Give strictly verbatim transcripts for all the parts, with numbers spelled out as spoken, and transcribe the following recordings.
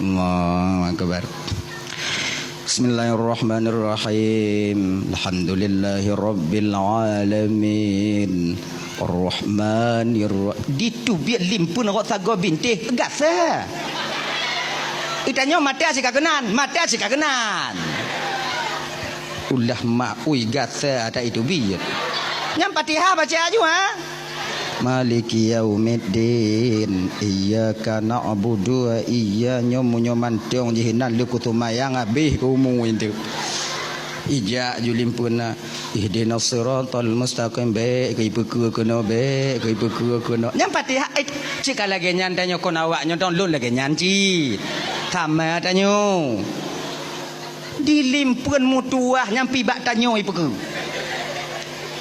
Allahu Akbar. Bismillahirrahmanirrahim. Alhamdulillahirabbil alamin. Arrahmanirra-, diteubiet limpeuen rot sagoe bintéh gasa. Geutanyoe mata sikakeunan, mata sikakeunan. Ulah maui gasa ata iteubiet. Nyang Fatihah baca aju, ha? Maliki yaumiddin. Iyyaka na'budu wa iyya-, nyoe meunyoe mantong jih nan lé keu seumayang habéh umu itu. Ijak ju limpeuna. Ihdinas siratal mustaqim, bék keu ipeukeue keunoe, bék keu ipeukeue keunoe. Nyang Fatihah, eh, cit ka lagée nyan tanyoe kon awak nyoe dong lôn lagée nyan cit. Sama tanyoe. Di limpeuen meutuwah nyang pih bak tanyoe ipeukeue.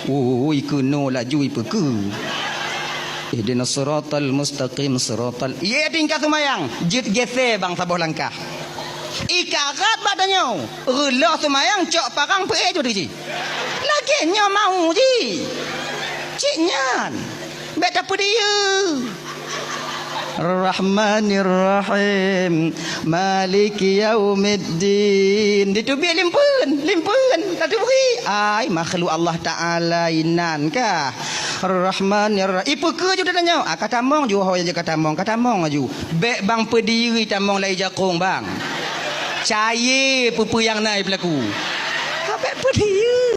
Ui, keunoe laju ipeukeue. Ihdinas siratal mustaqim, siratal. Ié tingkat seumayang, jeuet gésé bang saboh langkah. Ikarat bak tanyoe, reuloh seumayang cok parang peuék ju teuji. Lagée nyoe mau ji. Cit nyan. Bék tapeudiyeu. Rahmanirrahim. Maliki yaumiddin. Diteubiet limpeuen, limpeuen. Tateubiet. Ai, makhluk Allah Taala inan kah. Rahmanirrahim. Ipeukeue ju tanyoe. Ah, ka tamong ju, ho ja ka tamong, ka tamong aju. Bék bang peudiri tamong lai jakong bang. Cayée peue-peue nyang na ipeulaku. Ah, bék peudiri.